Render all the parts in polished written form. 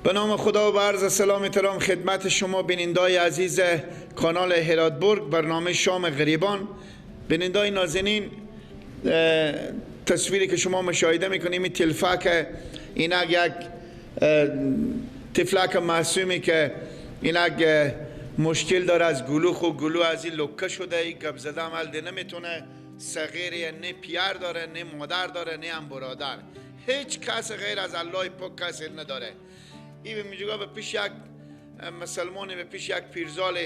به نام خدا و عرض سلام احترام خدمت شما بینندای عزیز کانال هراتبرگ، برنامه شام غریبان. بینندای نازنین، تصویری که شما مشاهده میکنیم این تلفک، اینک یک تفلک معصومی که اینک مشکل داره از گلوخ و گلو از این لکه شده، این گپ زده عمل ده نمیتونه، صغیره، نه پیر داره، نه مادر داره، نه هم برادر، هیچ کس غیر از الله پاک کسی نداره. این میگه به پیش یک مسلمانی، به پیش یک پیرزال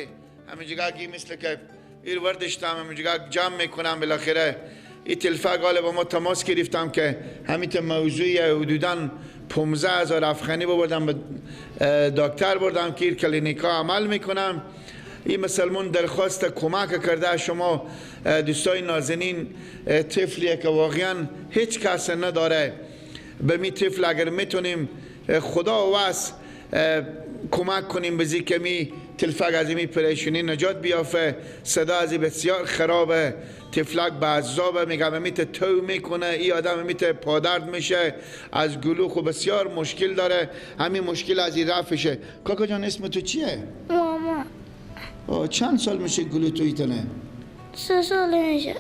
همینجا مثل که ایر وردشتم همینجا جمع میکنم. بالاخره این تلفک حالا با ما تماس گرفتم که همین موضوع حدوداً 15,000 افغانی ببردم به دکتر بردم که ایر کلینیکا عمل میکنم. این مسلمان درخواست کمک کرده. شما دوستای نازنین، طفلیه که واقعا هیچ کس نداره، به می طفل اگر میتونیم خدا وس کمک کنیم بزی که می تلفک از می پریشونی نجات بیافه. صدا از بسیار خرابه، تفلک به عذابه، میگم میته تو میکنه، ای آدم میته پادرد میشه از گلو، خب بسیار مشکل داره، همین مشکل از این رفشه. کاکا جان اسم تو چیه؟ ماما. چند سال میشه گلو تو ایتنه؟ 3 سال میشه.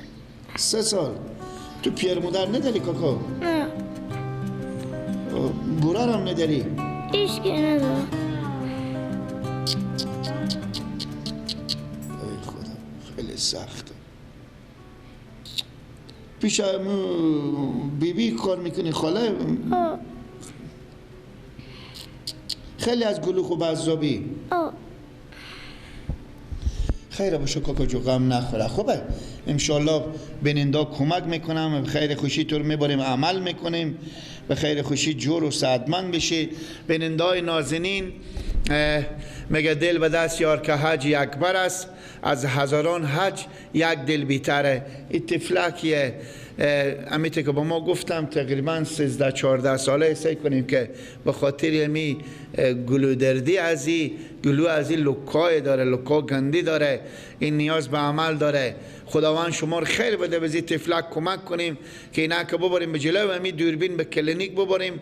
3 سال. تو پیر مادر نداری کاکا؟ نه. برارم نداری؟ هیچ کی ندارم. ای خدا خیلی سخته. پیش بیبی کار میکنی خاله؟ آه. خیلی از گلو خوب عذابی؟ آه. خیر باشه کاکا جو، غم نخوره. خوبه انشالله بیننده کمک میکنم، خیر خوشی تو رو میبریم عمل میکنیم، به خیر خوشی جور و سعدمند بشی. بیننده نازنین، میگه دل به دست یار که حج اکبر است، از هزاران حج یک دل بیتره. این طفلکیه امیته که با ما گفتم تقریبا 13-14 ساله، سعی کنیم که به خاطر می گلو دردی ازی گلو ازی لکای داره، لکا گندی داره، این نیاز به عمل داره. خداوند شما رو خیر بده، به طفلک کمک کنیم که اینا که ببریم به جلو می دوربین به کلینیک ببریم،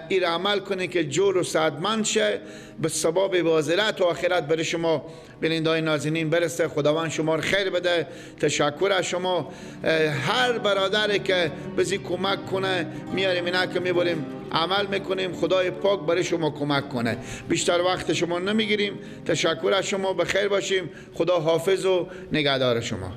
این عمل کنیم که جور و سعدمند شه، به سبب بازرت و آخرت برای شما بینندای نازنین برسه. خداوند شما رو خیر بده. تشکر از شما. هر برادری که بزی کمک کنه میاریم اینا که میبریم عمل میکنیم، خدای پاک برای شما کمک کنه. بیشتر وقت شما نمیگیریم. تشکر از شما. بخیر باشیم. خدا حافظ و نگهدار شما.